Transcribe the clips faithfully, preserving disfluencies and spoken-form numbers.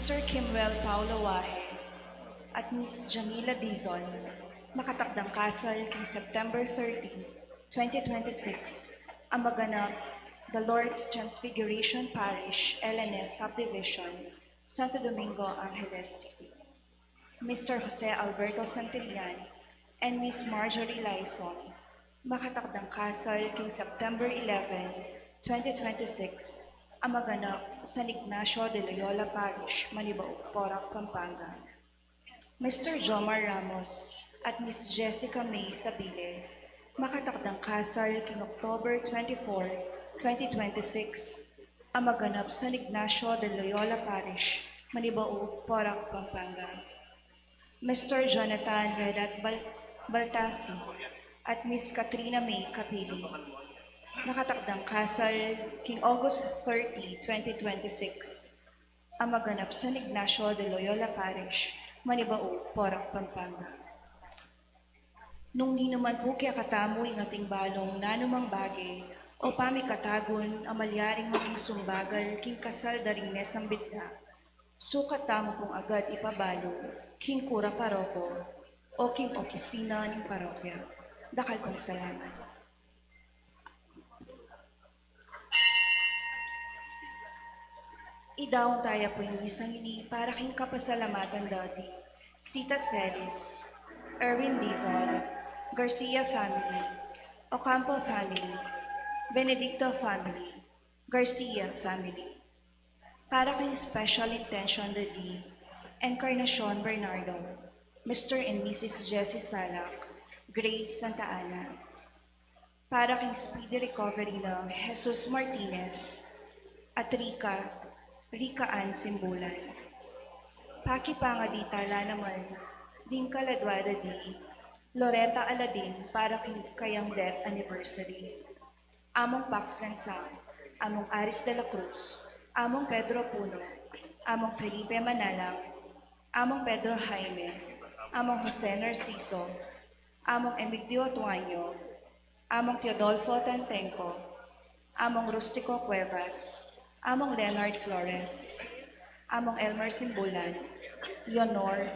Sir Kimwell Paulo Wahe at Miss Jamila Dizon, makatakdang kasal king September thirty, twenty twenty-six, a maganap, The Lord's Transfiguration Parish, L N S Subdivision, Santo Domingo, Angeles City. Mister Jose Alberto Santillan and Miss Marjorie Laison, makatakdang kasal king September eleven, twenty twenty-six, a maganap San Ignacio de Loyola Parish, Manibaug, Porac, Pampanga. Mister Jomar Ramos at Miss Jessica May Sabile, makatakdang kasal king October twenty-four, twenty twenty-six, a maganap San Ignacio de Loyola Parish, Manibaug, Porac, Pampanga. Mister Jonathan Redat Bal-, Baltasi at Miss Katrina May Capili, nakatakdang kasal king August thirty, twenty twenty-six, a maganap San Ignacio de Loyola Parish, Manibaug, Porac, Pampanga. Nung ninuman pu kekatamu ing ating balung nanumang bage o pamikatagun a malyaring maging sumbagal king kasal da ring mesambit da, sukat tamu pung agad ipabalu king kura paroko o king opisina ning parokya. Dakal pung salamat. Idaun taya pu ing misang ini para king kapasalamatan da di Sita Celis, Erwin Dizon, Garcia family, Ocampo family, Benedicto family, Garcia family. Para king special intention da di Encarnacion Bernardo, Mister and Missus Jessie Salak, Grace Santa Ana. Para king speedy recovery nang Jesus Martinez at Rica, Rica Ann Simbulan. Pakipangadi tala naman ding kaladwa da di Loretta Aladin para king kayang death anniversary. Among Pax Lansang, Among Aris de la Cruz, Among Pedro Puno, Among Felipe Manalang, Among Pedro Jaime, Among Jose Narciso, Among Emigdio Tuaño, Among Teodolfo Tantenco, Among Rustico Cuevas, Among Leonard Flores, Among Elmer Simbulan, Leonor,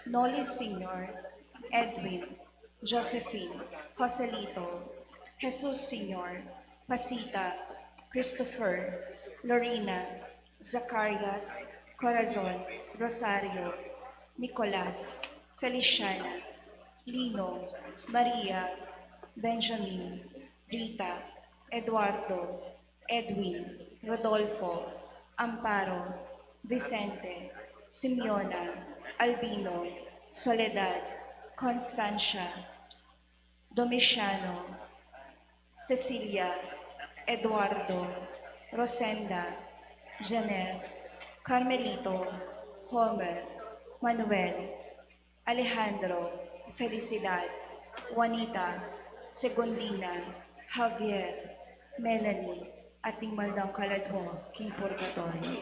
Noli Senior, Edwin, Josephine, Joselito, Jesus Senior, Pasita, Christopher, Lorena, Zacarias, Corazon, Rosario, Nicolas, Feliciana, Lino, Maria, Benjamin, Rita, Eduardo, Edwin, Rodolfo, Amparo, Vicente, Simeona, Albino, Soledad, Constancia, Domiciano, Cecilia, Eduardo, Rosenda, Janet, Carmelito, Homer, Manuel, Alejandro, Felicidad, Juanita, Segundina, Javier, Melanie, at ding mal dang kaladwa king purgatorio.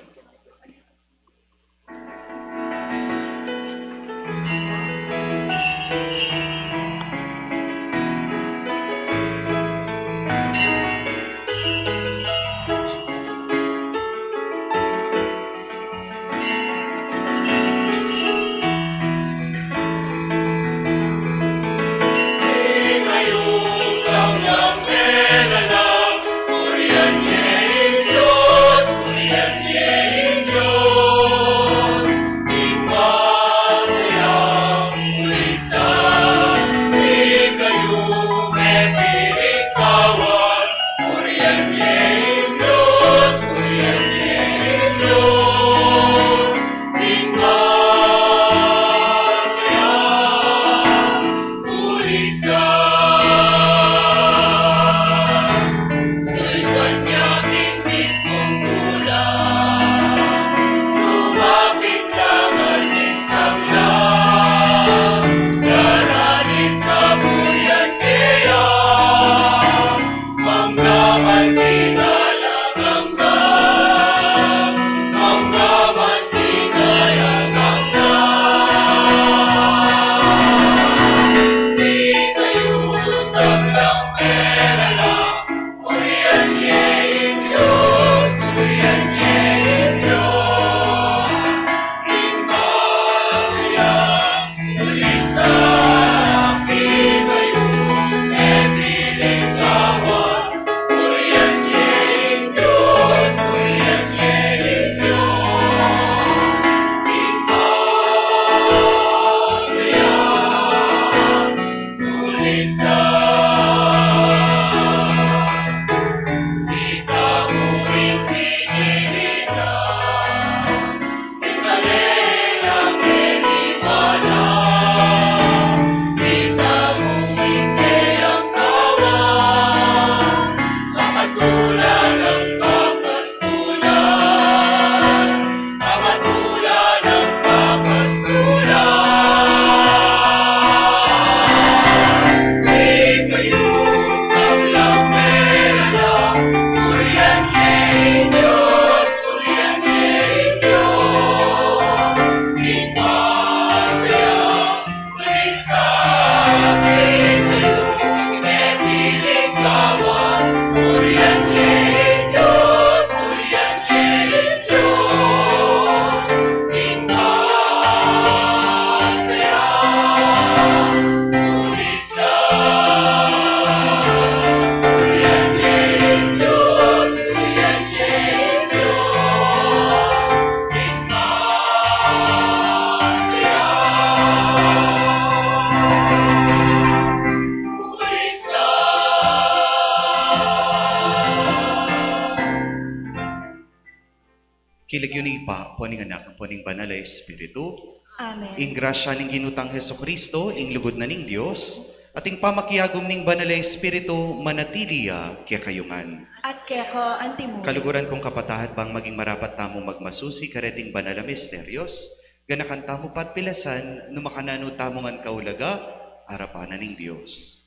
King lagyu ning Ibpa, ampo ning Anak, ampo ning Banal a Espiritu. Amen. Ing grasya ning Ginu tang Jesucristo, ing lugud na ning Dios, at ing pamakiagum ning Banal a Espiritu, manatili ya kekayu ngan. At keka antimu. Kaluguran kung kapatad, bang maging marapat tamung magmasusi kareting banal a misterios, ganakan tamu pa at pilasan, nung makananu tamu ngan kaulaga arapan na ning Dios.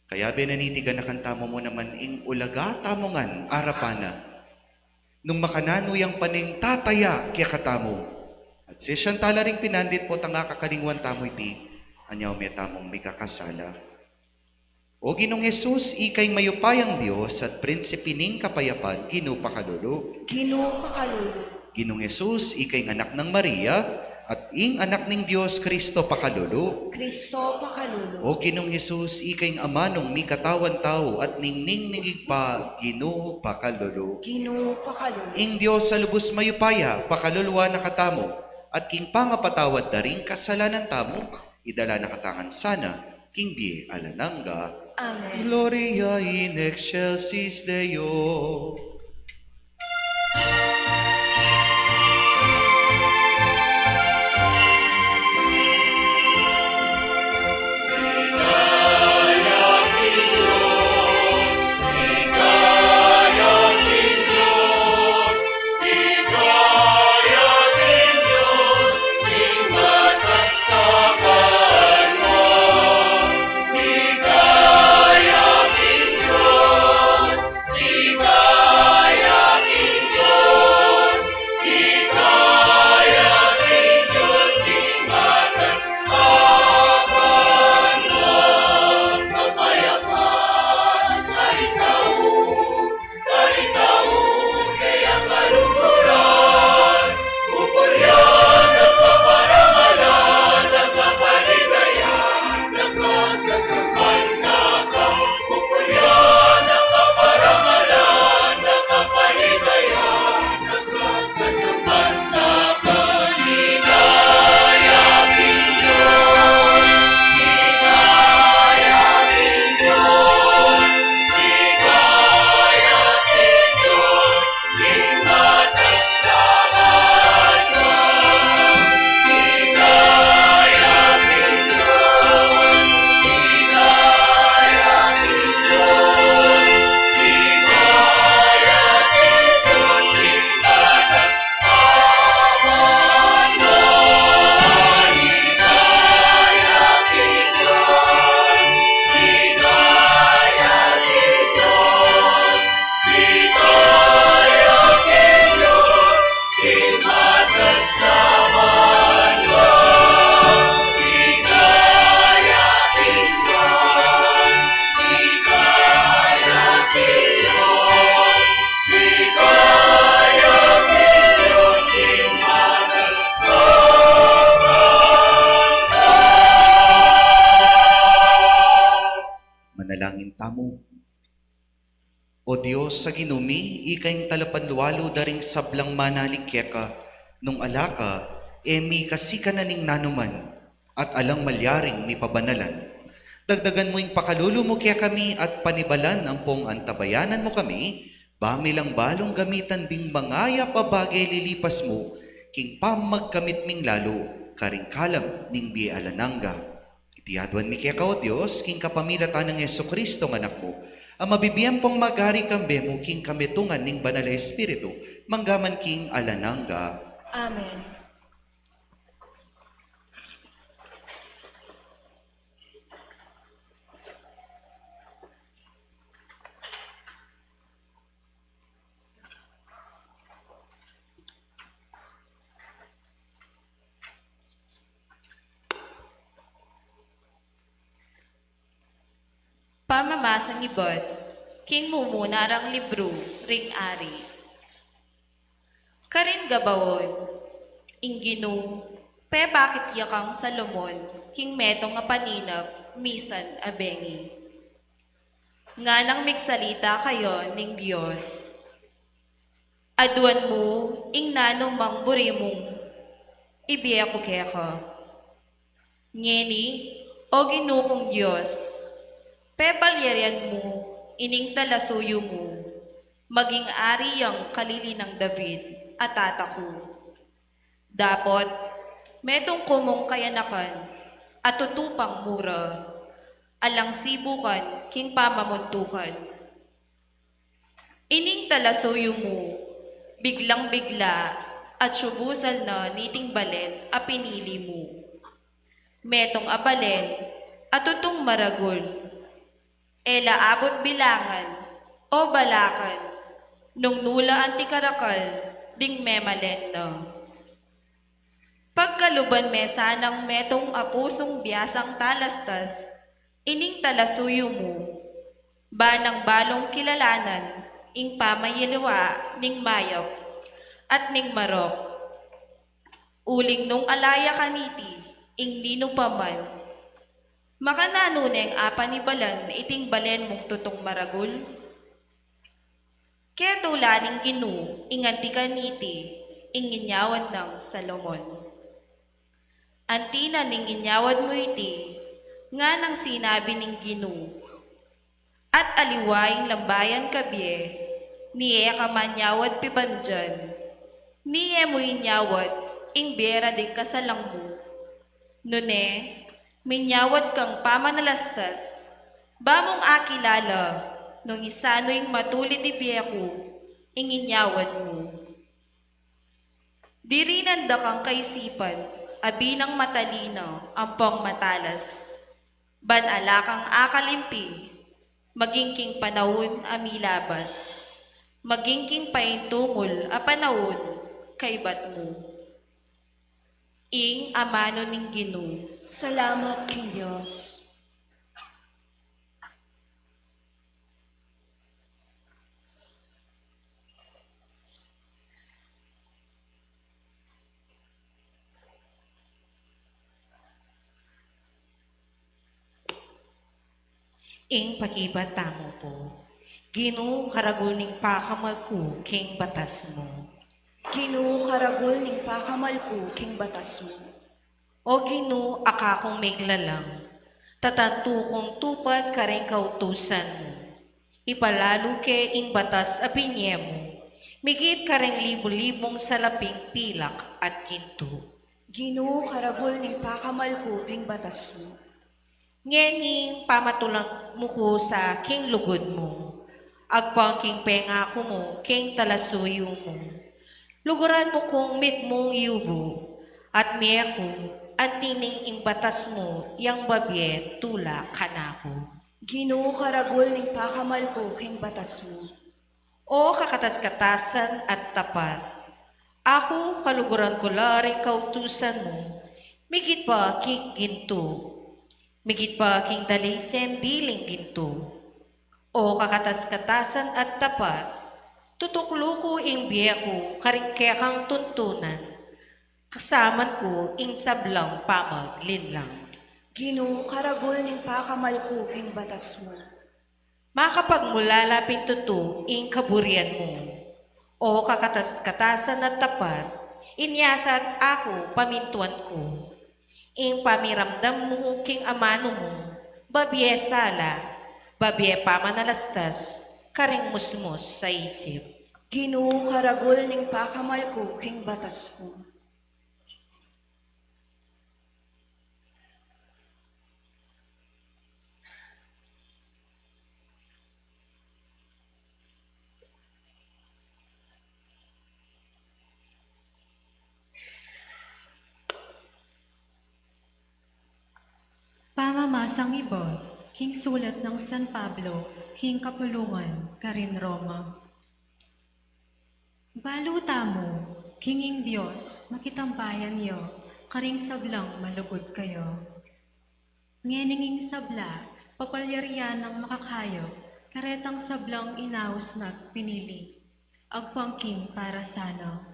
Kayabe na niti, ganakan tamu mu naman ing ulaga tamu ngan arapan na, nung makananu yang panentataya kekatamu. At sisian tala ring pinandit, potang akakalingwan tamu iti, anya ume tamung mikakasala. O Ginung Jesus, ika ing mayupayang Dios at prinsipe ning kapayapan, Ginu, pakalulu. Ginu, pakalulu. Ginung Jesus, ika ing Anak nang Maria, at ing Anak ning Dios, Kristo, pakalulu. Kristo, pakalulu. O Ginung Jesus, ika ing amanung mikatawan tau at ningning ning Ibpa, Ginu, pakalulu. Ginu, pakalulu. Ing Dios a lubus mayupaya, pakaluluan na katamu, at king pangapatawad da ring kasalanan tamu, idala na katamu ngan sana king bie alang angga. Amen. Gloria in excelsis Deo. Manalangin tamu. O Dios a Ginu mi, ika ing talapanlualu da ring sablang manalig keka, nung ala ka, e mi kasikanan ning nanuman, at alang malyaring mipabanalan. Dagdagan mu ing pakalulu mu kekami at panibalan ampong antabayanan mu kami, ba mi lang balung gamitan ding mangayap a bage lilipas mu, king pamagkamit ming lalu, karing kalam ning bie alang angga. Iti aduan mi keka, O Dios, king kapamilatan nang Jesucristo, a Anak mu, a mabibie ampong magari kambe mu king kametungan ning Banal a Espiritu, mangga man king alang angga. Amen. Pamamasang ibat king mumuna rang libru ring Ari. Karin Gabaon, ing Ginu pepakit ya kang Salomon king metung a paninap misan a bengi. Nganang migsalita kaya ning Dios. Aduan mu ing nanumang buri mung ibie ku keka. Ngeni, O Ginu kung Dios, pepalyarian mu ining talasuyu mu, maging ari yang kalili nang David, a tata ku. Dapot, metung ku mung kayanakan, a tutu pang mura, alang sibukan king pamamuntukan. Ining talasuyu mu, biglang-bigla, atyu busal na niting balen a pinili mu. Metung a balen, a tutung maragul. E la abut bilangan, o balakan, nung nu la anti karakal, ding memalen na. Pagkaluban me sanang metung a pusung biasang talastas, ining talasuyu mu, ba nang balung kilalanan, ing pamanyaliwa, ning mayap, at ning marok. Uling nung ala ya kaniti, ing ninu pa man, makananu neng apanibalan, iting balen mung tutung maragul? Ketula ning Ginu, ing anti kaniti, ing inyawad nang Salomon. Anti na ning inyawad mu iti, nganang sinabi ning Ginu, at aliwa ing lambayan kabie, ni e ka manyawad pibandian, ni e mu inyawad, ing bie ra ding kasalang mu. Nune, minyawad kang pamanalastas, ba mung akilala, nung isanu ing matulid a bie ku, ing inyawad mu. Dirinan da kang kaisipan, a binang matalino, ampong matalas. Ban ala kang akalimpi, maging king panaun a milabas, maging king paintungul a panaun kaibat mu. Ing amanu ning Ginu. Salamat king Dios. Ing pakibat tamu pu. Ginu, karagul ning pakamal ku king batas mu. Ginu, karagul ning pakamal ku king batas mu. O Ginu, a kakung miglalang, tatantu kung tupad karing kautusan mu. Ipalalu ke ing batas a binie mu, migit karing libu-libung salaping pilak at gintu. Ginu, karagul ning pakamal ku king batas mu. Ngeni pamatulan mu ku sa king lugud mu, agpang king pengaku mu king talasuyu mu. Luguran mu kung mitmung yubu, at mie ku, anti ning ing batas mu yang babie tula kanaku. Ginu, karagul ning pakamal ku king batas mu. O kakatas-katasan at tapat, aku kaluguran ku la ring kautusan mu, migit pa king gintu, migit pa king dalisen diling gintu. O kakatas-katasan at tapat, tutuklu ku ing bie ku karing kekang tuntunan, kasaman ku ing sablang pamaglinlang. Ginu, karagul ning pakamal ku king batas mu. Makapagmulala pin tutu ing kaburian mu. O kakatas-katasan at tapat, inyasat aku pamintuan ku. Ing pamiramdam mu king amanu mu, babie sala, babie pamanalastas, karing musmus a isip. Ginu, karagul ning pakamal ku king batas mu. Pamamasang ibat king sulat nang San Pablo king kapulungan karin Roma. Balu tamu king ing Dios makitambayan ya karing sablang malugud kaya. Ngening ing sabla, papalyarian nang makakaya karetang sablang inaus na at pinili, agpang king para sana.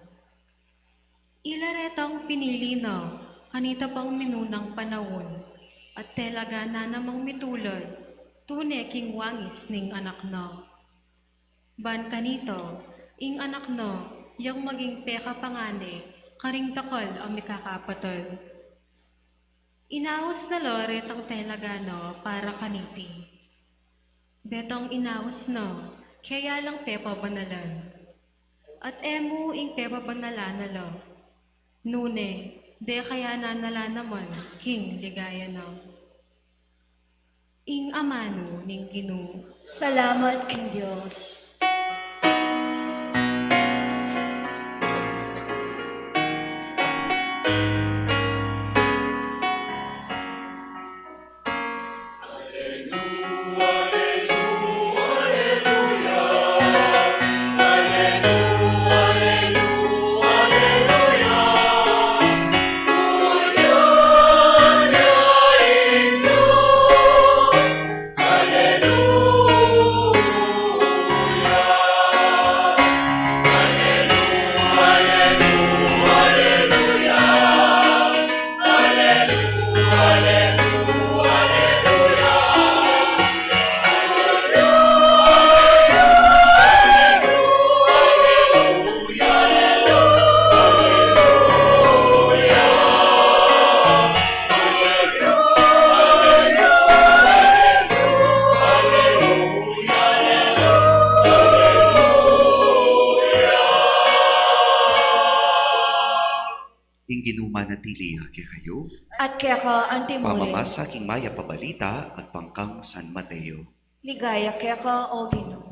Ila retang pinili na kanita pang minunang panaun, at talaga na namang mitulad tune king wangis ning anak na. Ban kanita, ing anak na yang maging pekapangani karing dakal a mikakapatad. Inaus na la retang talaga na para kaniti. Detang inaus na, kaya lang pepabanalan. At e mu ing pepabanalan na la, nune, de kaya na na la naman king ligaya na. Ing amanu ning Ginu. Salamat king Dios. Ing Ginu manatili ya kekayu. At keka antimurin. Pamamasa king mayap a balita agpang kang San Mateo. Ligaya keka, o Ginu.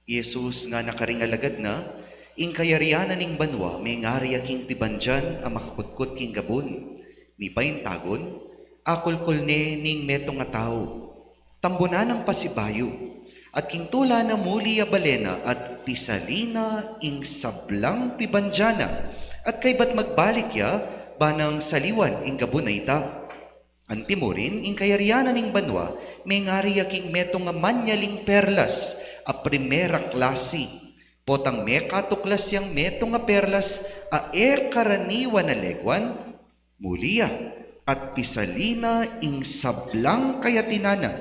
I Jesus ngana karing alagad na, ing kayarian na ning banua mengari ya king pibandian a makakutkut king gabun. Mipaintagun, akulkul ne ning metung a tau, tambunan nang pasibayu, at king tula na muli ya balen na at pisalin na ing sablang pibandian na, at kaybat magbalik ya ba nang saliwan ing gabun a ita. Antimurin, ing kayarian na ning banua mengari ya king metung a manyaling perlas a primera klasi, potang mekatuklas yang metung a perlas a e karaniwan a leguan, muli ya at pisalin na ing sablang kayatinan na,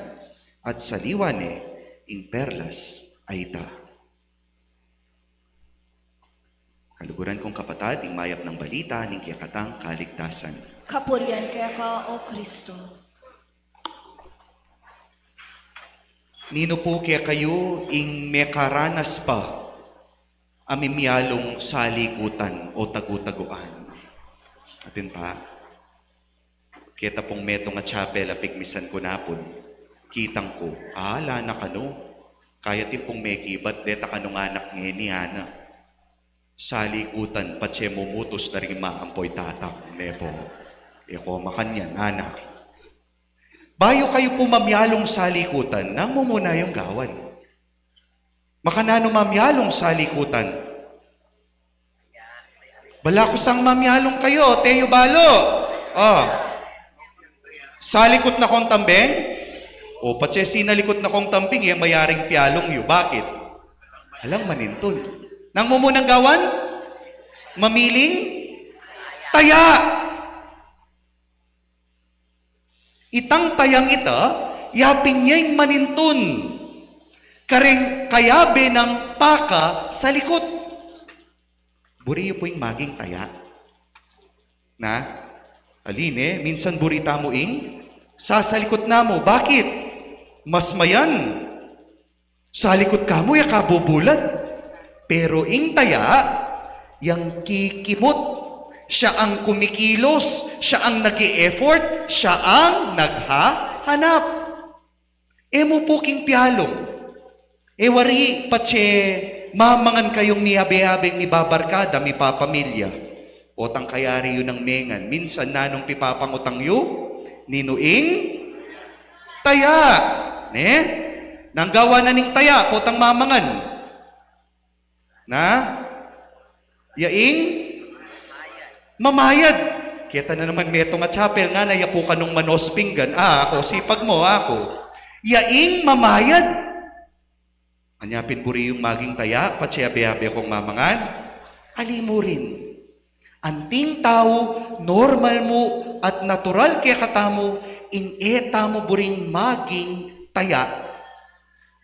at saliwan ne ing perlas a ita. Kaluguran kung kapatad, ing mayap nang balita ning kekatang kaligtasan. Kapurian keka, o Kristo. Ninu pu kekayu ing mekaranas pa a mimialung salikutan o tagu-taguan? Atin pa. Keta pung metung a chapel a pigmisan ku napun, kitang ku, ala na kanu. Kaya timpung mekibat, deta kanu nga anak ngeni, ana. Salikutan, patse mumutus na ring maampoy tatang, ne pu. E ko makanyan, ana. Bayu kayu pu mamialung salikutan, nang mumuna yung gawan. Makananu mamialung salikutan? Bala ku sang mamialung kayu, teyu balu. O. Salikut na kong tambeng? O, patse sinalikut na kong tambeng, e mayaring pialung yu. Bakit? Alang manintun. Nang mumunang gawan? Mamiling taya. Itang tayang ita, yapin ya ing manintun. Kareng kayabe nang paka salikut. Buri yu pu ing maging taya? Na? Ali ne, minsan buri tamu ing sasalikut namu. Bakit? Mas mayan salikut ka mu ya kabubulad. Pero ing taya, yang kikimut, siya ang kumikilos, siya ang nag-e-effort, siya ang naghahanap. E mu pu king pialung. E wari patse mamangan kayung miabe-abeng mibabarkada, mipapamilya. Potang kayari yu nang mengan, minsan nanung pipapangutang yu? Ninu ing taya, ne? Nang gawan na ning taya, potang mamangan? Na? Yaing mamayad. Keta na naman metung a chapel ngana, ya pu kanung manos pinggan. A, aku, sipag mu, aku. Yaing mamayad. Anya pin buri yung maging taya, patse abe-abe kung mamangan? Ali mu rin. Anting tau, normal mu at natural kekatamu ing e tamu buring maging taya.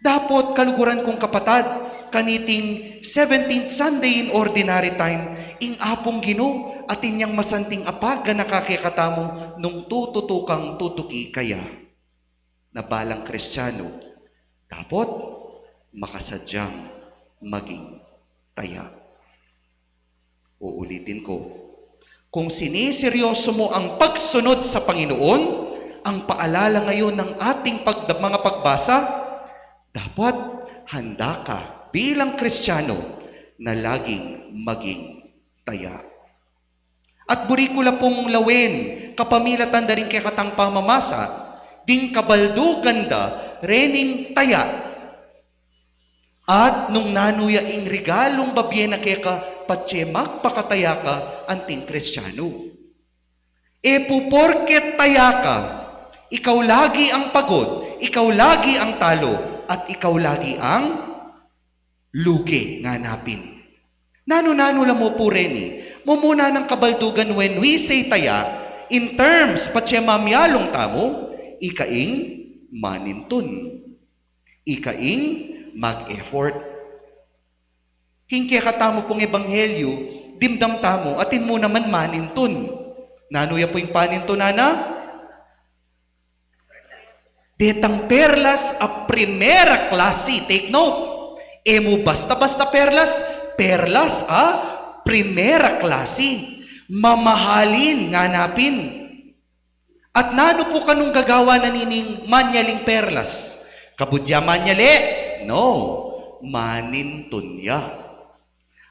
Dapot kaluguran kung kapatad, kaniting seventeenth Sunday in Ordinary Time, ing Apung Ginu atin yang masanting apaganaka kekatamu nung tututu kang tutuki kaya na balang Kristiano, dapot makasadyang maging taya. Uulitin ko, kung siniseryoso mo ang pagsunod sa Panginoon, ang paalala ngayon ng ating pag-, mga pagbasa, dapat handa ka bilang Kristiano na laging maging taya. At buri ku la pung lawen, kapamilatan da ring kekatang pamamasa, ding kabaldugan da rening taya. At nung nanu ya ing regalung babie na keka patse magpakataya ka anting Kristiano. E pu porke taya ka, ikaw lagi ang pagod, ikaw lagi ang talo, at ikaw lagi ang lugi, ngana pin. Nanu-nanu la mu pu reni, mumuna nang kabaldugan when we say taya, in terms, patse mamialung tamu, ika ing manintun. Ika ing mag-effort. King kekatamu pung ebanghelyu, dimdam tamu, atin mu naman manintun. Nanu ya pu ing panintunan na? Detang perlas a primera klasi. Take note. E mu basta-basta perlas, perlas a primera klasi. Mamahalin, ngana pin. At nanu pu kanung gagawan na nining manyaling perlas? Kabud ya manyali? No. Manintun ya.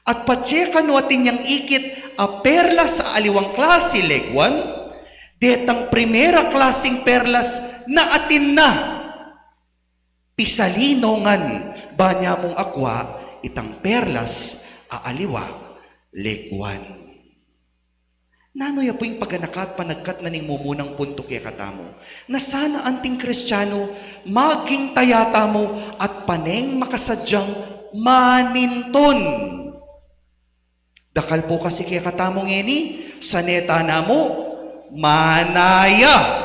At patse kanu atin yang ikit a perlas a aliwang klasi, leguan, detang primera klasing perlas na atin na. Pisalinongan, ba nya mung akua itang perlas a aliwa, leguan. Nanu ya pu ing paganaka at panagkat na ning mumunang puntu kekatamu? Na sana anting Kristiano, maging taya tamu at paneng makasadyang manintun. Dakal pu kasi kekatamu ngeni, sane ta namu manaya.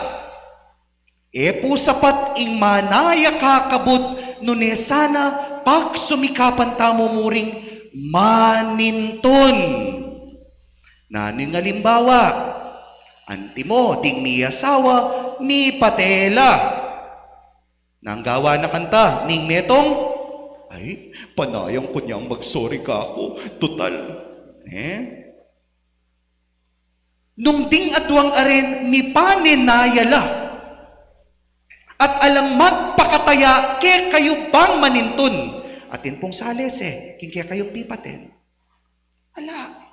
E pu sapat ing manaya kakabud, nune sana pagsumikapan tamu muring manintun. Nanu ing alimbawa? Antimo, ding miasawa, mipate la. Nanu ing gawa na kanta ning metung? Ay, panayan ku nyang mag-sorry kaku. Tutal. E? Nung ding aduang aren mipanenaya la, at alang magpakataya kekayu bang manintun, atin pung salese king kekayung pipaten? Ala.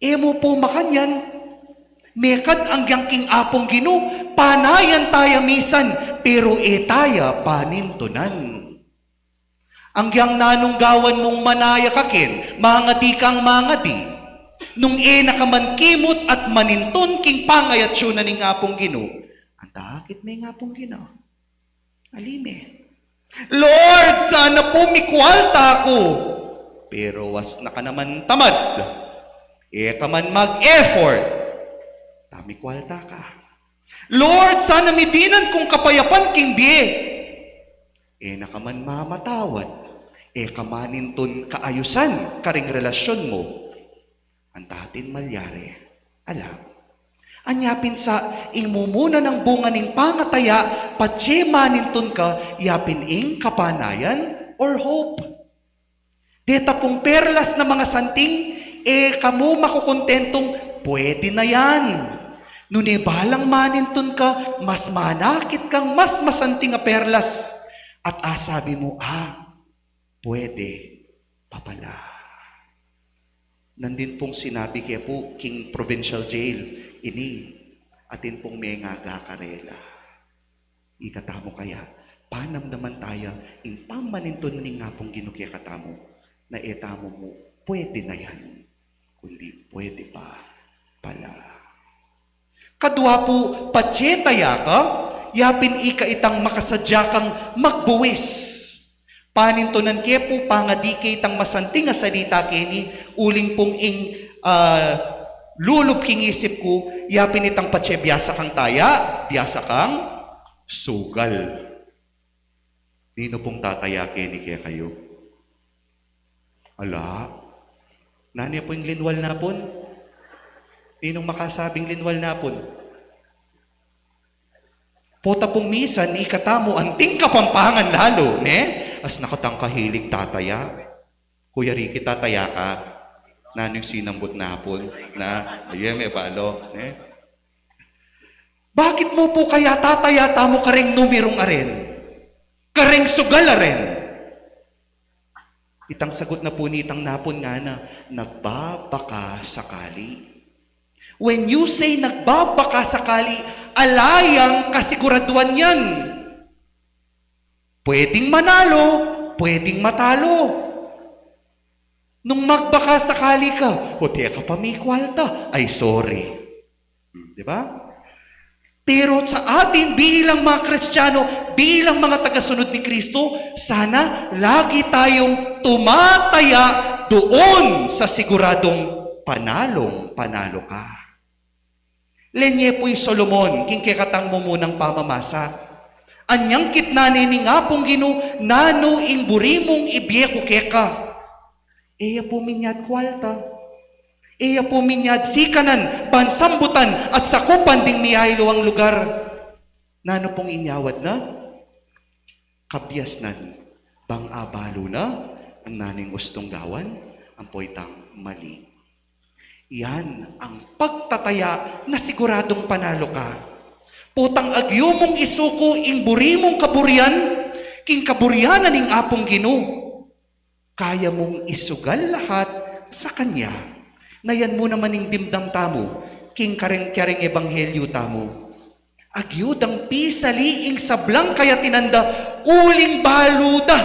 E mu pu makanyan, mekad anggiyang king Apung Ginu, panayan taya misan, pero e taya panintunan. Anggiyang nanung gawan mung manaya ka ken, mangadi kang mangadi. Nung e na ka man kimut at manintun king pangayatsyu na ning Apung Ginu, antakit me ing Apung Ginu. Ali me. Lord, sana pu mikwalta ku. Pero wasna ka naman tamad. E ka man mag-effort. Ta mikwalta ka. Lord, sana midinan kung kapayapan king bie. E na ka man mamatawad. E ka manintun kaayusan karing relasyun mu. Antatin malyari. Ala. Anya pin sa ing mumuna nang bunga ning pangataya, patse manintun ka, yapin ing kapanayan or hope. Deta pung perlas na mangasanting, e ka mu makukontentung pwede na yan. Nune balang manintun ka, mas manakit kang mas masanting a perlas. At asabi mu, a, pwede pa pala. Nandin pung sinabi ke pu king provincial jail, ini, atin pung mengaga karela. Ikatamu kaya, panamdaman taya ing pamanintun ning Apung Ginu kekatamu, na e tamu mu pwede na yan, kundi pwede pa pala. Kadua pu, patse taya ka, yapin ika itang makasadya kang magbuwis. Panintunan ke pu, pangadi ke itang masanting a salita keni, uling pung ing, ah, lulub king isip ku, yapin itang patse biasa kang taya, biasa kang sugal. Ninu pung tataya keni kekayu? Ala. Nanu ya pu ing linwal na pun? Ninung makasabing linwal na pun? Pota pung misan, ikatamu, anting Kapampangan lalu, ne? As nakatang kahilig tataya. Kuya Ricky, tataya ka? Nanu ing sinambut na pun? Na, aye, me balo, ne? Bakit mu pu kaya tataya tamu kareng numerung aren? Kareng sugal aren? Itang sagut na pu nitang napun ngana, nagbabaka sakali. When you say nagbabaka sakali, ala yang kasiguraduan yan. Pwedeng manalo, pwedeng matalo. Nung magbaka sakali ka, o teka pa, me kwalta. Ay, sorry. Hmm, di ba? Pero sa atin bilang mga Kristiyano, bilang mga tagasunod ni Kristo, sana lagi tayong tumataya doon sa siguradong panalong panalo ka. Lenye pu i Solomon, king kekatang mumunang pamamasa. Anyang kitnan ne ning Apung Ginu, nanu ing buri mung ibie ku keka? E ya pu minyad kwalta. E ya pu minyad sikanan, ban sambutan at sakupan ding miyayluang lugar. Nanu pung inyawad na? Kabiasnan, bang abalu na ing nanu ing ustung gawan, ampo itang mali. Yan ang pagtataya na siguradung panalo ka. Potang agyu mung isuku ing buri mung kaburian king kaburian na ning Apung Ginu. Kaya mung isugal lahat sa kanya. Nayan mu naman ing dimdam tamu king kareng-kareng ebanghelyu tamu. Agyu dang pisali ing sablang kayatinan da, uling balu da.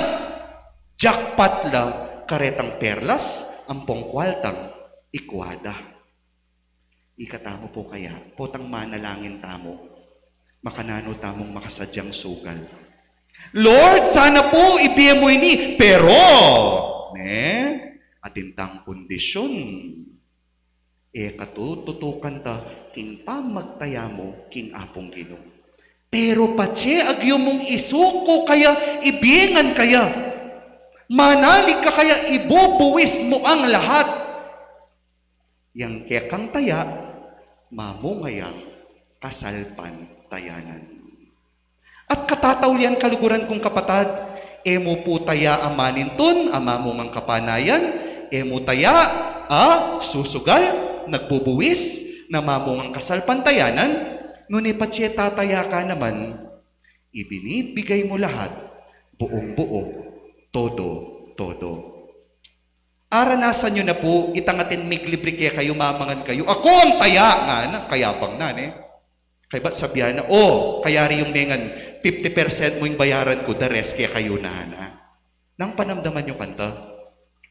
Jackpot la karetang perlas ampong kwaltang ikwa da. Ikatamu pu kaya, potang manalangin tamu, makananu tamung makasadyang sugal? Lord, sana pu ibie mu ini, pero, ne, atin tang kondisyun. E katututukan ta king pamagtaya mu king Apung Ginu. Pero patse agyu mung isuku kaya, ibie ngan kaya, manalig ka kaya, ibubuwis mu ang lahat. Yang kekang taya, mamunga yang kasalpantayanan. At katataulian, kaluguran kung kapatad, e mu pu taya a manintun a mamungang kapanayan, e mu taya a susugal, nagbubuwis, na mamungang kasalpantayanan, nune patse tataya ka naman, ibinibigay mu lahat, buong-buo, todo-todo. Aranasan yu na pu, itang atin miglibre kekayu, mamangan kayu. Aku ang taya, ngana, kayabang na, ne? Kaybat sabian na, o, kayari yung mengan, fifty percent mu ing bayaran ku, the rest kekayu na, na. Nang panamdaman yu kanta,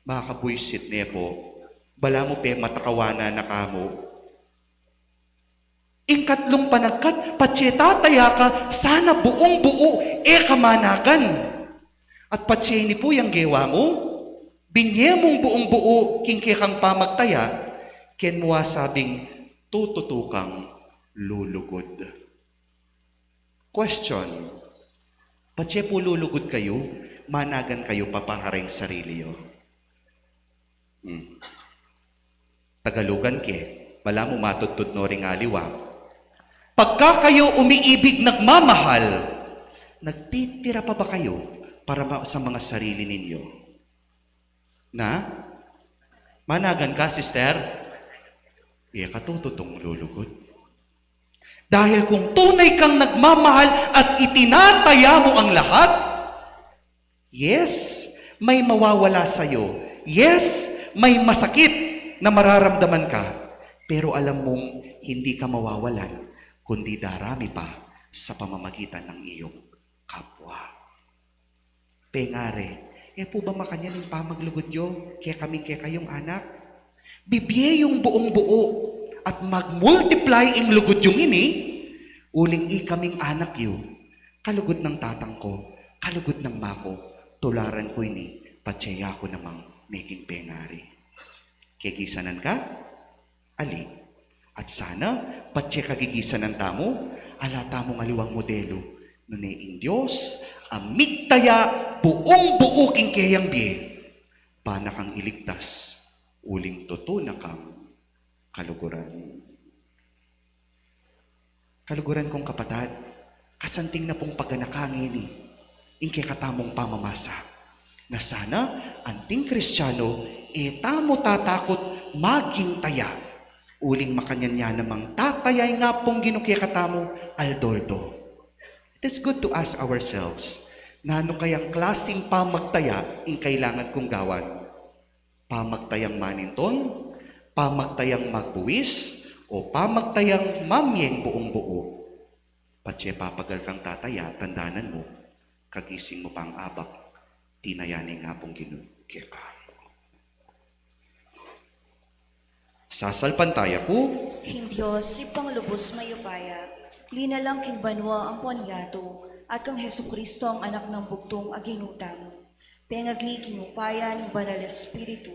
makakabwisit ne pu, balamu pemata kawanan na kamu. Ing katlung panagkat, patse tataya ka, sana buong-buo, e ka managan. At patse ini pu yang gewa mu, binye mung buong-buo king kekang pamagtaya, ken mu a sabing tututu kang lulugud. Question, patse pu lulugud kayu, managan kayu pa para ing sarili yu? Hmm. Tagalugan ke, balamu matudtud no ring aliwa. Pagka kayu umiibig, nagmamahal, nagtitira pa ba kayu para ma-, sa mga sarili ninyo? Na? Managan ka, sister? E ka tututung lulugud. Dahil kung tunay kang nagmamahal at itinataya mo ang lahat, yes, may mawawala sa'yo. Yes, may masakit na mararamdaman ka. Pero alam mong hindi ka mawawalan, kundi darami pa sa pamamagitan ng iyong kapwa. Pengari, e pu ba makanyan ing pamaglugud yu kekaming kekayung anak? Bibie yung buong-buo at mag-multiply ing lugud yung ini, uling ikaming anak yu, kalugud nang tatang ku, kalugud nang ama ku, tularan ku ini, patse ya ku namang meging pengari. Kegisanan ka? Ali. At sana, patse kagigisanan tamu, ala tamung aliwang modelu, nune ing Dios a migtaya buong-buo king keyang bie, ba na kang iligtas, uling tutu na kang kaluguran. Kaluguran kung kapatad, kasanting na pung paganaka ngeni ing kekatamung pamamasa. Na sana, anting Kristiano, e tamu tatakut maging taya. Uling makanyan ya namang tataya ing Apung Ginu kekatamu, aldo-aldo. It is good to ask ourselves, nanu kayang klasing pamagtaya ing kailangan kung gawan? Pamagtayang maninton, pamagtayang magbuwis, o pamagtayang mamyeng buung-buu? Patse papagal kang tataya, tandanan mu, kagising mu pang abak, tinaya ne ing Apung Ginu keka. Sasalpantaya ku king Dios, Ibpang lubus mayupaya, linalang king banua ampon yatu, at kang Jesucristo, ing Anak nang bugtung a Ginu tamu. Pengagli king upaya ning Banal Espiritu,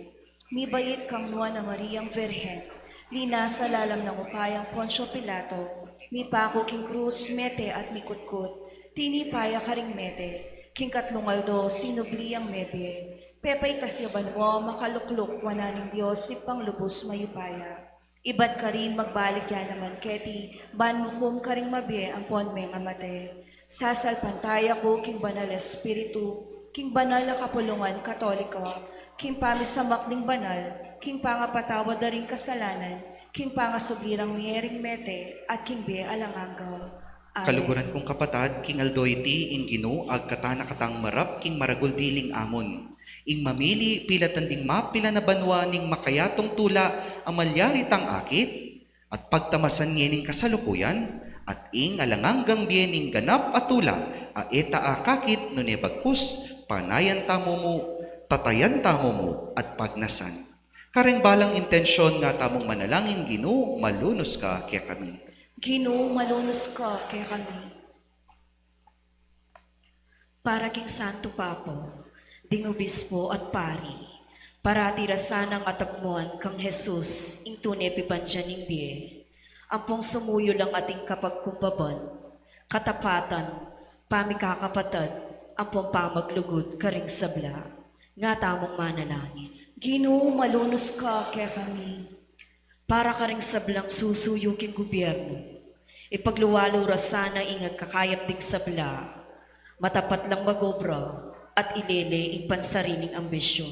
mibait kang Nuan a Mariang Virgen, linasa lalam nang upayang Poncio Pilato, mipaku king krus, mete at mikutkut, tinipa ya karing mete, king katlung aldo sinubli yang mebie, pepaitas ya banua, makalukluk wanan ning Dios, Ibpang lubus mayupaya. Ibat karin magbalik ya naman keti, ban mukum karing mabie ampon mengamate. Sasalpantaya ku king Banal Espiritu, king banal a kapulungan Katoliko, king pamisamak ding banal, king pangapatawad da ring kasalanan, king pangasubli rang mie ring mete, at king bie alang angga. Amen. Kaluguran kung kapatad, king aldo iti ing Ginu agkatan na katang marap king maragul diling amun. Ing mamili pilatan ding mapilan a banua ning makayatung tula a malyari tang akit, at pagtamasan ngening kasalukuyan, at ing alang anggang bie ning ganap a tula a e ta akakit, nune bagkus panayan tamu mu, tatayan tamu mu, at pagnasan. Kareng balang intensyon nga tamung manalangin. Ginu, malunus ka kekami. Ginu, malunus ka kekami. Para king Santo Papa, ding obispo at pari, parati ra sanang atakmuan kang Jesus, ing tune pibandian ning bie, ampong sumuyu lang ating kapagkumbaban, katapatan, pamikakapatad, ampong pamaglugud karing sabla. Nga tamung manalangin. Ginu, malunus ka kekami. Para karing sablang susuyu king gubyernu, ipagluwalu ra sana ing agkakayap ding sabla, matapat lang magobra, at ilele ing pansariling ambisyon.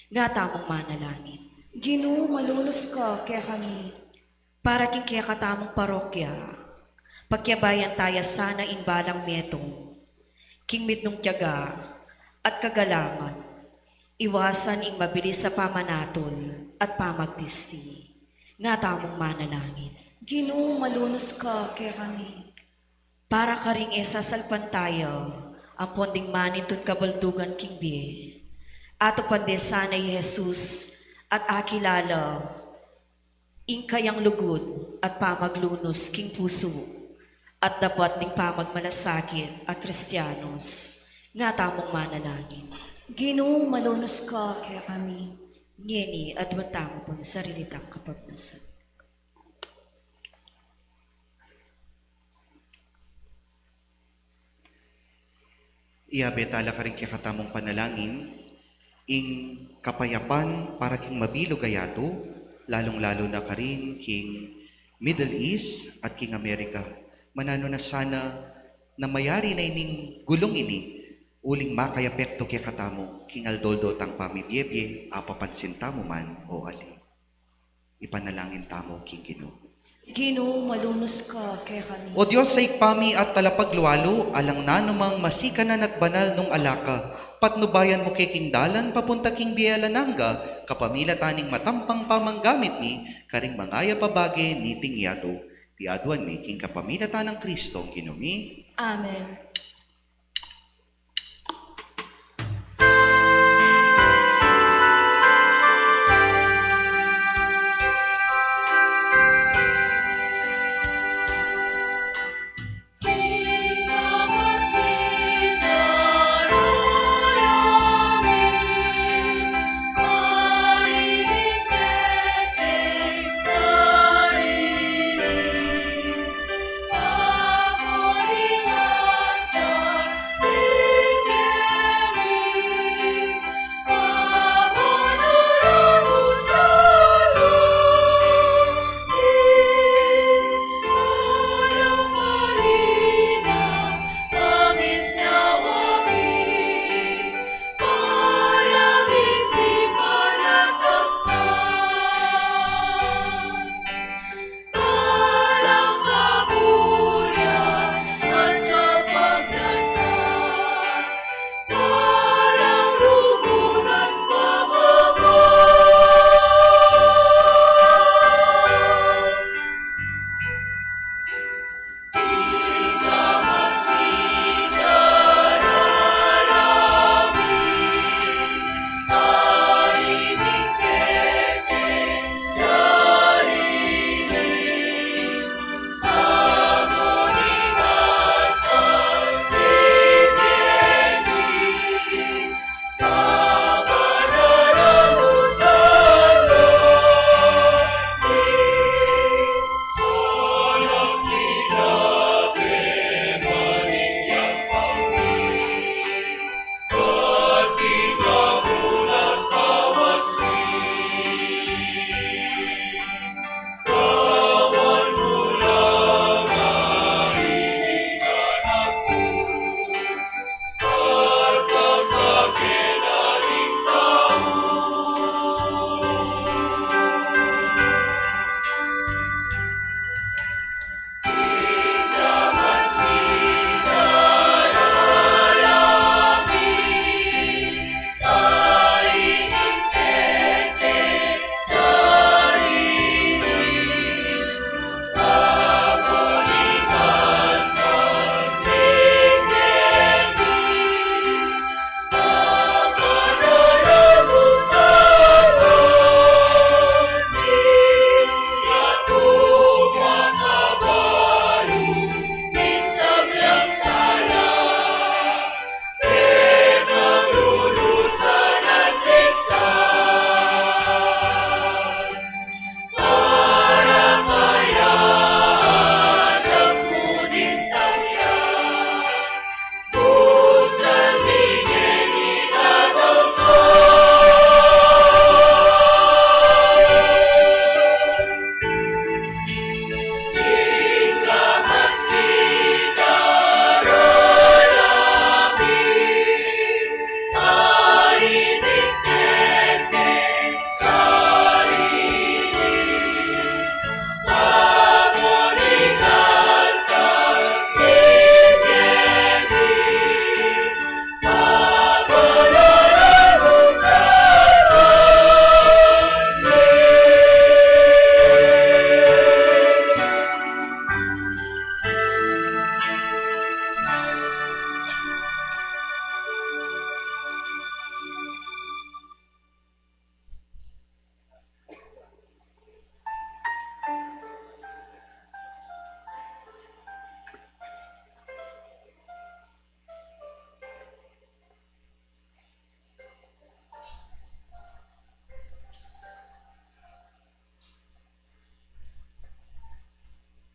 Nga tamung manalangin. Ginu, malunus ka kekami. Para king kekatamung parokya, pakyabayan taya sana ing balang metung, king mitmung tiyaga at kagalangan, iwasan ing mabilis a pamanatul at pamagtisti. Nga tamung manalangin. Ginu, malunus ka kekami. Para karing e sasalpantaya ampon ding manintun kabaldugan king bie, atupan de sana i Jesus at akilala ing kayang lugud at pamaglunus king pusu, at dapat ding pamagmalasakit a Kristianos. Nga tamung manalangin. Ginu, malunus ka kekami. Ngeni, aduan tamu pung sarili tang kapagnasan. Iyabe tala karing kekatamung panalangin ing kapayapan para king mabilug a yatu, lalung-lalu na karin king Middle East at king Amerika. Mananu na sana na mayari na ining gulung ini, uling makayapektu kekatamu king aldo-aldo tang pamibiebie, apapansin tamu man o ali. Ipanalangin tamu king Ginu. Ginu, malunus ka kekami. O Dios a Ibpa mi at Talapaglualu, alang nanumang masikanan at banal nung ala ka, patnubayan mu ke king dalan papunta king bie alang angga, kapamilatan ning matampang pamanggamit mi karing mangayap a bage niting yatu. Iti aduan mi king kapamilatan nang Kristong Ginu mi. Amen.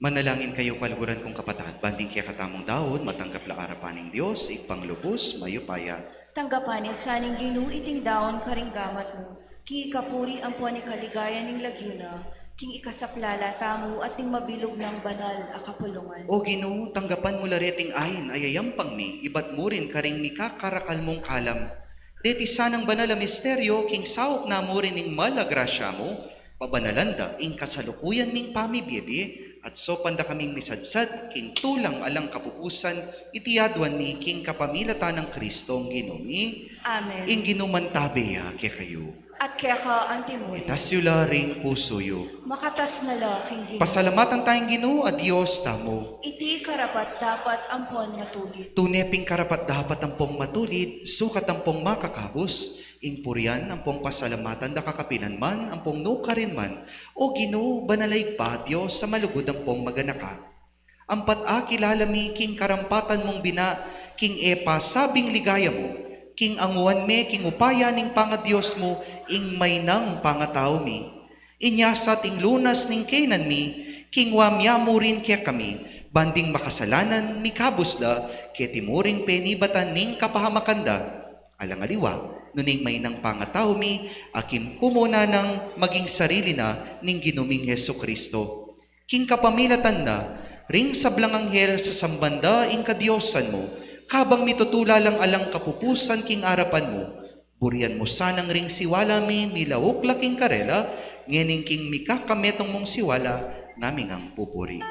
Manalangin kayu, kaluguran kung kapatad, ban ding kekatamung daun matanggap la arapan ning Dios, Ibpang lubus, mayupaya. Tanggapan na sa ning Ginu iting daun karing gamat mu, king ikapuri ampon ikaligaya ning lagyu na, king ikasaplala tamu at ning mabilug nang banal a kapulungan. O Ginu, tanggapan mu la reting ain a yayampang mi, ibat mu rin karing mikakarakal mung kalam. Deti sanang banal a misteryo, king saup na mu rin ning mal a grasya mu, pabanalan da ing kasalukuyan ming pamibie-bie, at saupan da kaming misadsad king tulang alang kapupusan, iti aduan mi king kapamilatan nang Kristong Ginu mi. Amen. Ing Ginu mantabe ya kekayu. At keka antimurin. Itas yu la ring pusu yu. Makatas na la king Ginu. Pasalamatan taya ing Ginu a Dios tamu. Iti karapat-dapat ampon matulid. Tune pin karapat-dapat ampong matulid, sukat ampong makakabus, ing purian ampong pasalamatan da kakapilan man, ampong nukarin man, O Ginu, banal a Ibpa, Dios a malugud ampong maganaka. Ampat akilala mi king karampatan mung bina, king e pasabing ligaya mu, king anguan me king upaya ning pangadios mu, ing mainang pangatau mi. Inya sa ing lunas ning kaynan mi, king wamya mu rin kekami, ban ding makasalanan, mikabus la keti mu ring penibatan ning kapahamakan da. Alang aliwa, nune ing mainang pangatau mi, akim kumuna nang maging sarili na ning Ginu ming Jesucristo. King kapamilatan na, ring sablang anghel sasamban da ing kadiosan mu, kabang mitutula lang alang kapupusan king arapan mu, burian mu sanang ring siwala mi milauk la king karela, ngening king mikakametung mung siwala, ngaming ngan pupuri.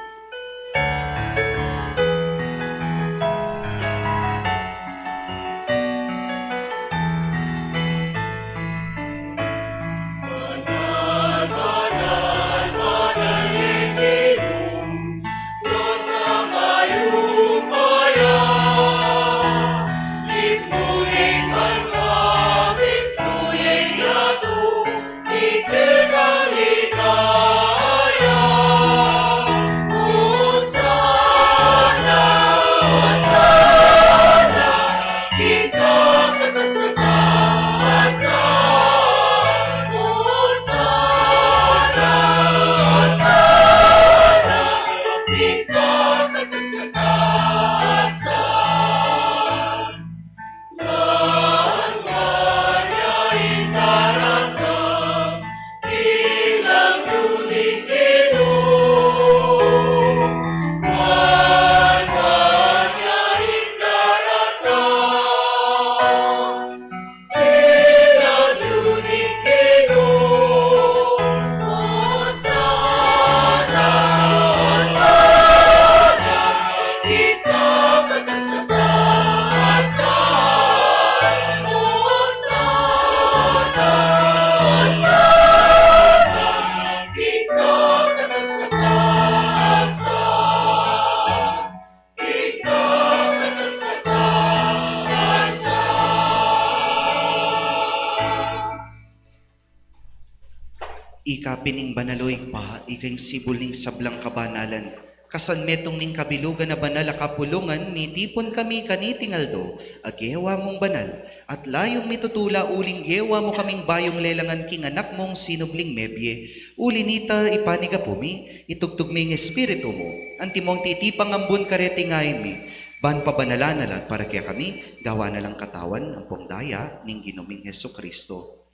Ika pin ing banal, o Ibpa, ika ing sibul ning sablang kabanalan. Kasanmetung ning kabilugan a banal a kapulungan, mitipun kami kaniting aldo a gewa mung banal, at layung mitutula uling gewa mu kaming bayung lelangan king Anak mung sinubling mebie. Uli nita, ipanigapu mi, itugtug mi ing Espiritu mu, antimong titipang ambun kareting ain mi, ban pabanalan na la at para kekami, gawan na lang katawan ampong daya ning Ginu ming Jesucristo.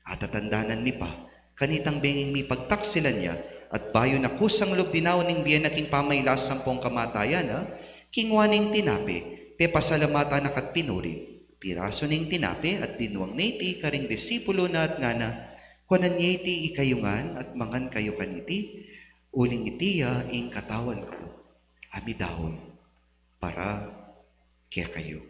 Atatandanan mi pa, kanitang benging mipagtaksilan ya, at bayu na kusang lub dinaun ning bie na king pamailas ampong kamatayan na, kinua ne ing tinape, pepasalamatan na ka't pinuri, pirasu ne ing tinape at dinwang ne iti karing disipulu na at ngana, kuanan ye iti ikayu ngan at mangan kayu kaniti, uling iti ya ing katawan ku a midaun para kekayu.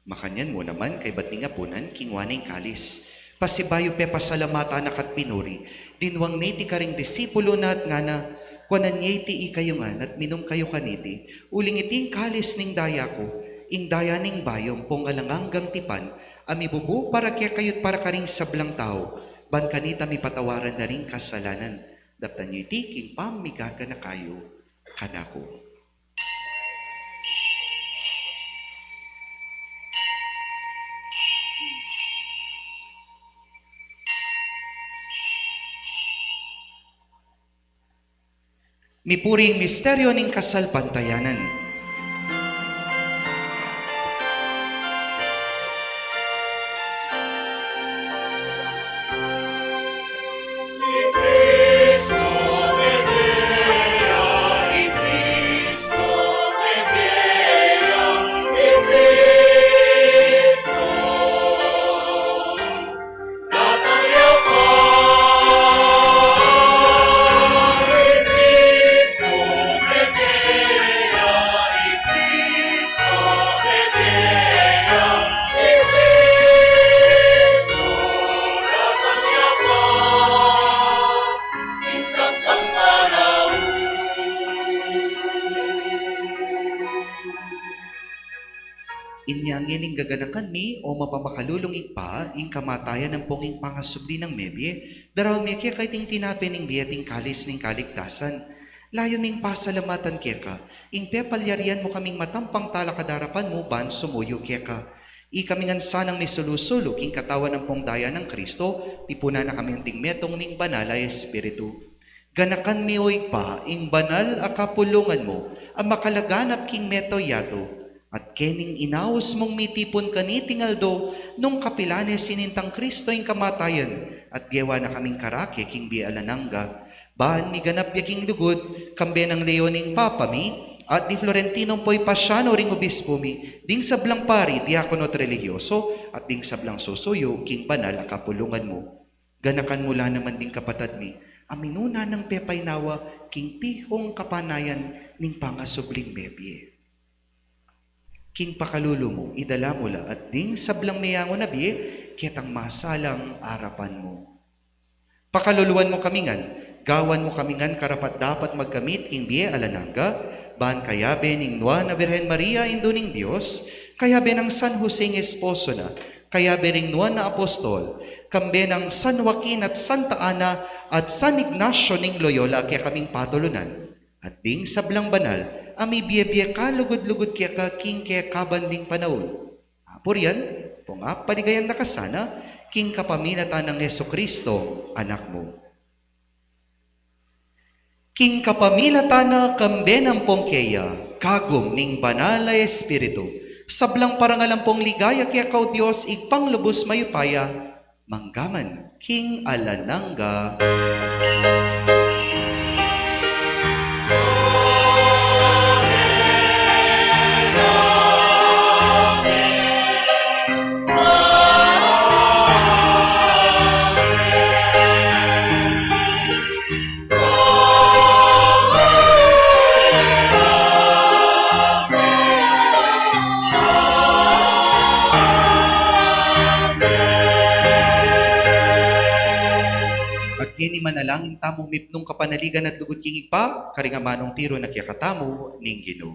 Makanyan mu naman, kaybat ning apunan, kinua ne ing kalis. Pasibayu pepasalamatan na ka't pinuri, dinwang ne iti karing disipulu na at ngana, kuanan ye iti ikayu ngan at minum kayu kaniti, uling iti ing kalis ning daya ku, ing daya ning bayu ampong alang anggang tipan, a mibubu para kekayu't para karing sablang tau, ban kanita mipatawaran na ring kasalanan. Daptan yu iti king pamigaganaka yu. kanaku. Mipuring misteryo ning kasalpantayanan. Inya ngening gaganakan mi, o mapamakalulung Ibpa, ing kamatayan ampong ing pangasubli nang mebie, daraun mi keka iting tinape ning bie at ing kalis ning kaligtasan. Layun ming pasalamatan keka ing pepalyarian mu kaming matampang talakad king arapan mu ban sumuyu keka. Ikami ngan sanang misulu-sulu king katawan ampong daya nang Kristo, tipunan na kami anting metung ning Banal a Espiritu. Ganakan mi, o Ibpa, ing banal a kapulungan mu a makalaganap king mabilug a yatu, at kening inaus mung mitipun kaniting aldo, nung kapilan ne sinintang Kristo ing kamatayan, at gewa na kaming karake king bie alang angga. Ban miganap ya king lugud, kambe nang Leon ing Papa mi, at di Florentino ampo i Pasiano ring obispo mi, ding sablang pari, diakono at relihiyoso, at ding sablang susuyu king banal a kapulungan mu. Ganakan mu la naman ding kapatad mi a minuna nang pepainawa king pihung kapanayan ning pangasubling mebie. King pakalulu mu, idala mu la at ding sablang meyangu na bie ketang masalang arapan mu. Pakaluluan mu kami ngan, gawan mu kami ngan karapat-dapat magkamit king bie alang angga, ban kayabe ning Nuan a Birhen Maria, Indu ning Dios, kayabe nang San Jose ing esposo na, kayabe ring nuan a apostol, kambe nang San Joaquin at Santa Ana at San Ignacio ning Loyola a kekaming patulunan, at ding sablang banal a mibie-bie kalugud-lugud keka king kekaban ding panaun. Apurian, pungapaligayan da ka sana, king kapamilatan nang Jesucristo, Anak mu. King kapamilatan na, kambe na ampong keya, kagum ning Banal a Espiritu, sablang parangal ampong ligaya keka, o Dios, Ibpang lubus mayupaya, mangga man king alang angga. At ngeni manalangin tamu mipnung kapanaligan at lugud king Ibpa, karing amanung tiru na kekatamu ning Ginu.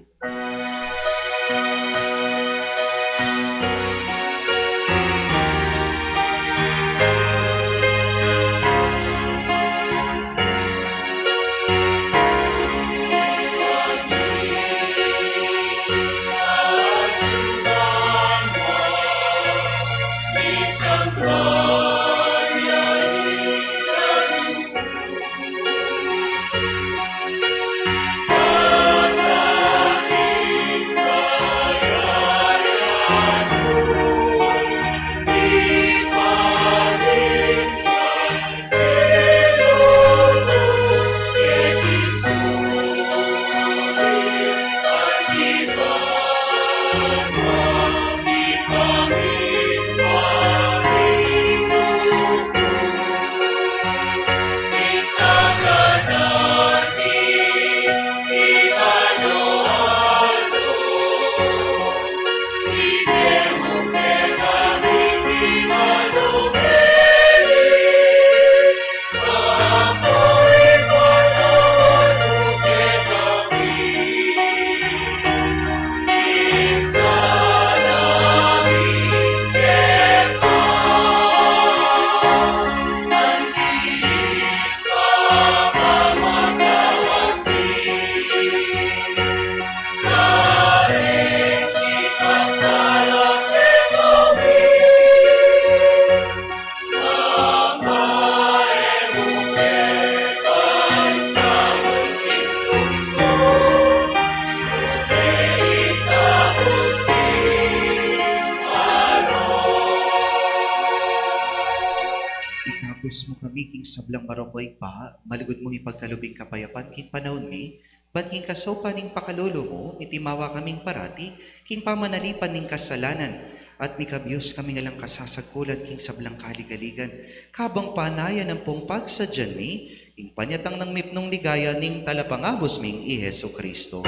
Diyos mu kami king sablang marok, o Ibpa, malugud mung ipagkalub ing kapayapan king panaun mi, ban king kasaupan ning pakalulu mu, mitimawa kaming parati king pamanalipan ning kasalanan, at mikabius kaming alang kasasagkulan king sablang kaligaligan, kabang panayan ampong pagsadyan mi ing panyatang nang mipnung ligaya ning Talapangabus ming i Jesucristo.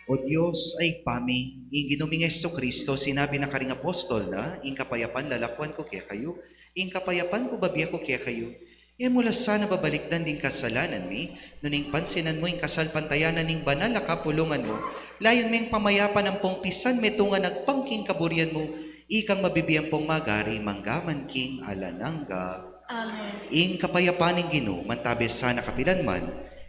O Dios a Ibpa mi, ing Ginu ming Jesucristo, sinabi na karing apostol na, "Ing kapayapan lalakwan ku kekayu, ing kapayapan ku babie ku kekayu." E mu la sana babalikdan ding kasalanan mi, nune ing pansinan mu ing kasalpantayanan ning banal a kapulungan mu, layun me ing pamayapan ampong pisanmetung a agpang king kaburian mu, ikang mabibie ampong magari mangga man king alang angga. Amen. Ing kapayapan ning Ginu mantabe sana kapilan man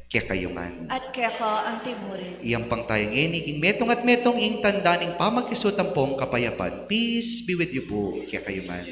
kekayu ngan. At keka anti mu rin. Iyampang taya ngeni king metung at metung ing tanda ning pamagkasutan pong kapayapan. Peace be with you po, kekayu ngan.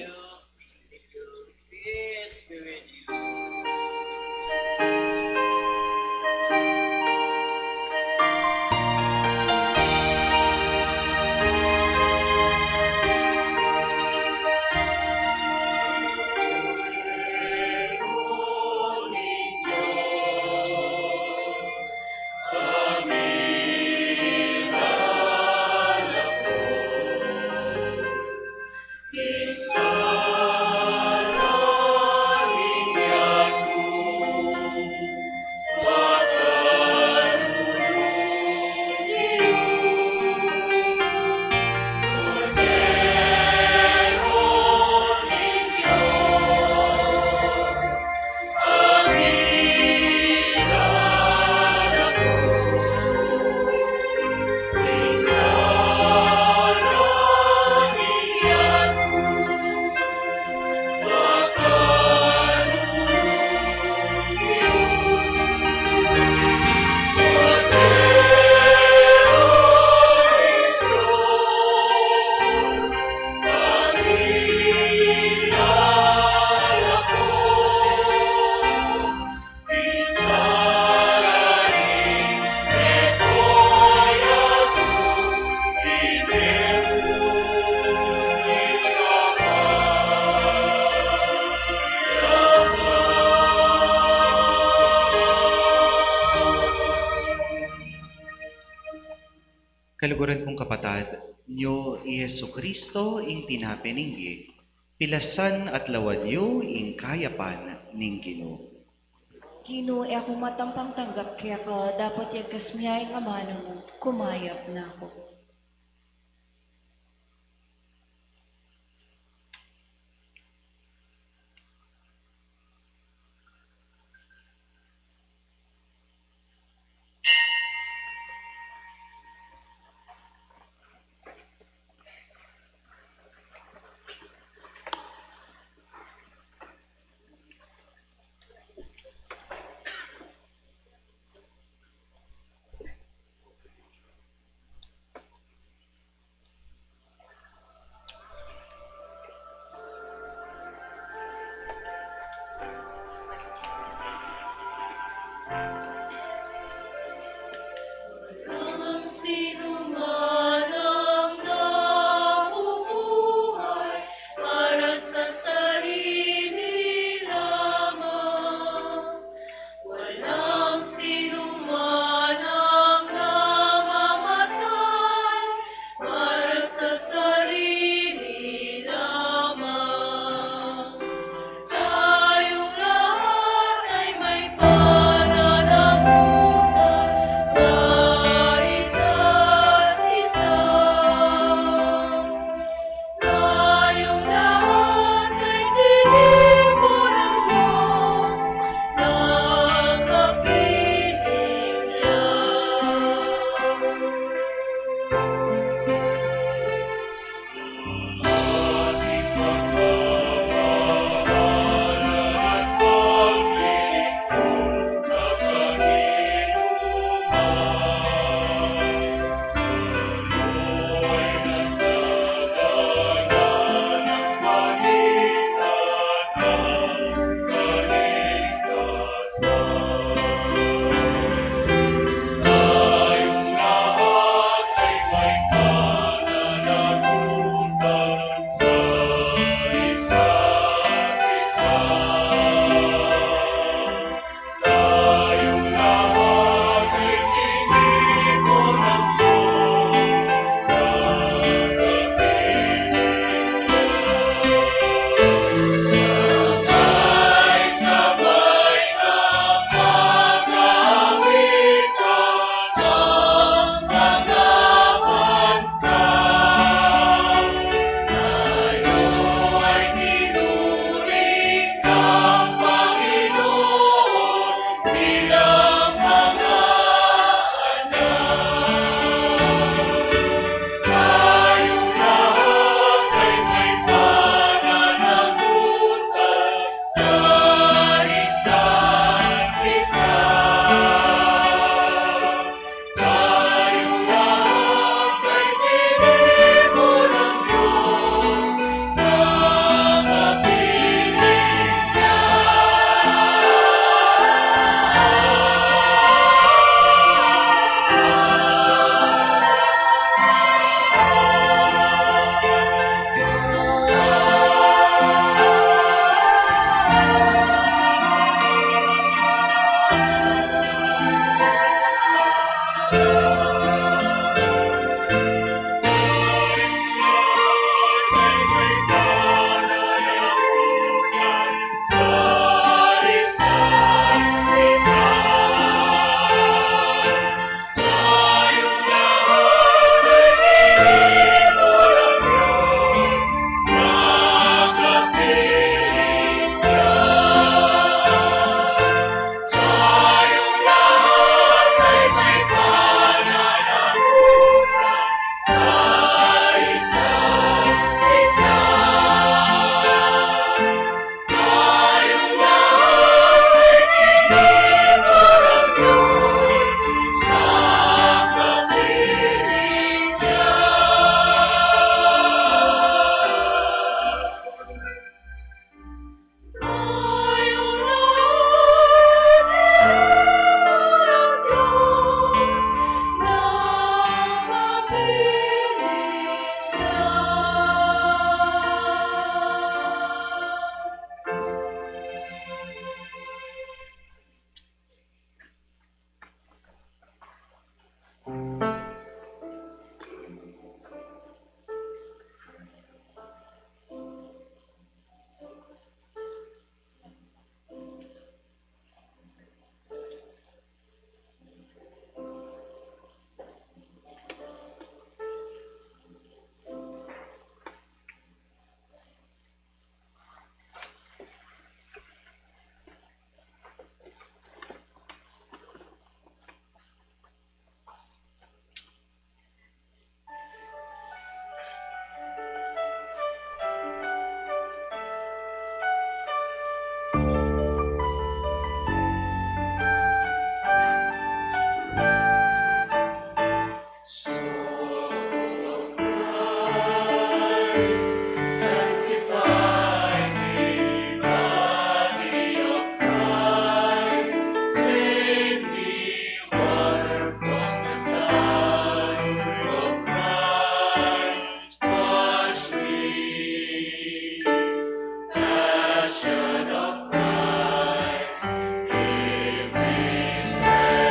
Kaluguran kung kapatad, nyo i Jesucristo ing tinape ning bie, pilasan at lawan yu ing kayapan ning Ginu. Ginu, e ku matampang tanggap keka, dapot yagkas mu ya ing amanu mu, kumayap na ku. Sanctify me, body of Christ, save me, water from the side of Christ, wash me, passion of Christ, give me strength.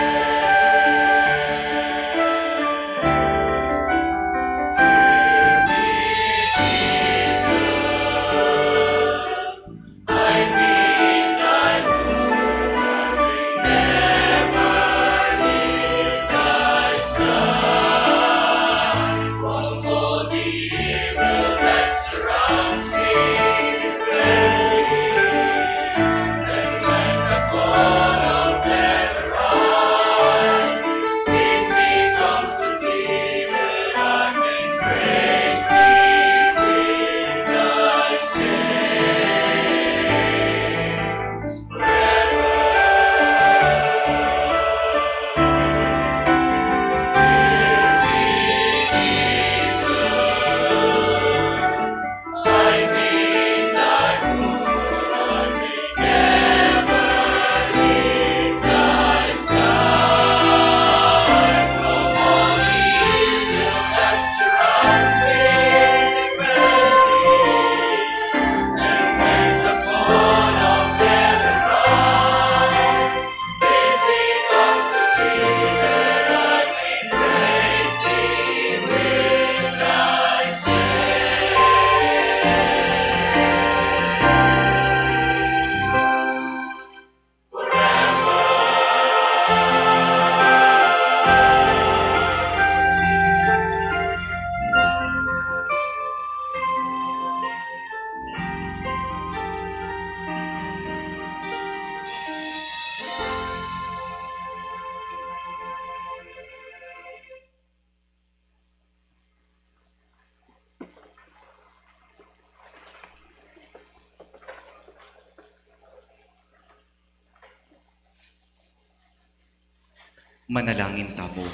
Manalangin tamu.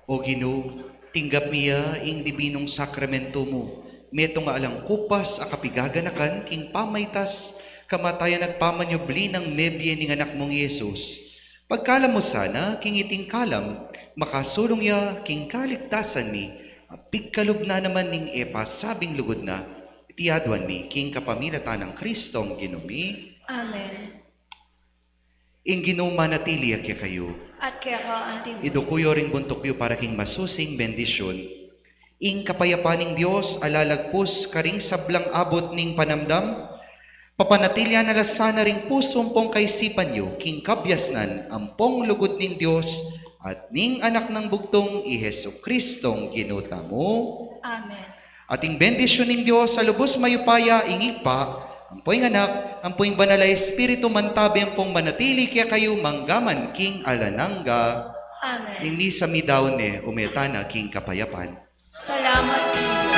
O Ginu, tinggap mi ya ing dibinung sakramentu mu, metung a alang kupas a kapigaganakan king pamaitas, kamatayan at pamanyubli nang mebie ning Anak mung Jesus. Pagkalam mu sana king iting kalam, makasulung ya king kaligtasan mi, a pigkalub na naman ning e pa sabing lugud na, iti aduan mi king kapamilatan nang Kristong Ginu mi. Amen. Ing Ginu manatili ya kekayu. At keka mu rin. Iduku yu ring buntuk yu para king masusing bendisyun. Ing kapayapan ning Dios a lalagpus karing sablang abut ning panamdam, papanatilian na la sana ring pusu ampong kaisipan yu king kabiasnan ampong lugud ning Dios at ning Anak nang bugtung, i Jesucristong Ginu tamu. Amen. At ing bendisyun ning Dios a lubus mayupaya, ing Ibpa, ampo ing Anak, ampo ing Banal a Espiritu, mantabe ampong manatili kekayu manggaman king alang angga. Amen. Ing misa midaun ne, ume tana king kapayapan. Salamat, Ginu.